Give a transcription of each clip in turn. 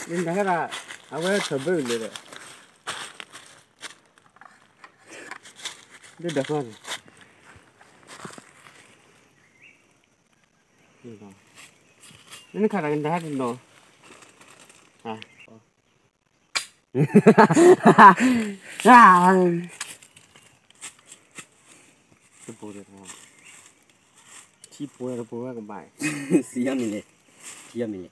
နဟဲဒၣ်, အဝဲထၢၣ်ဘၢလၢာ်ဒီး, ဒ်ဒီးဃီန့ၣ်, နခးတၢ်ကနၣ်ဟဲတနီၤ, တပူၤ, ထံပူၤတပူၤဝဲကဘၣ်, စံးယါမံၤလဲၣ်, ထံယါမံၤလဲၣ်,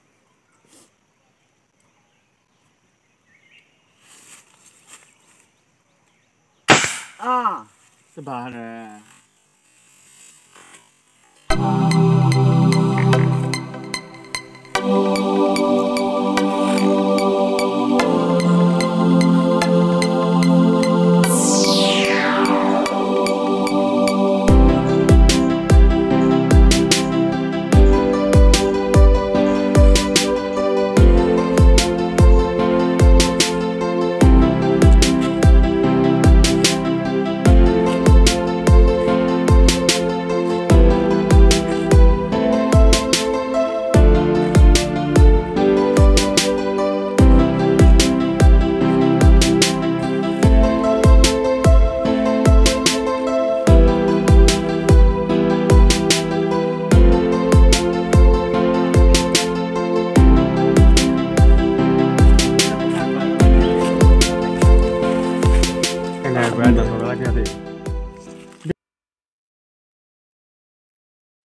အါ, တဘၣ်ဒီး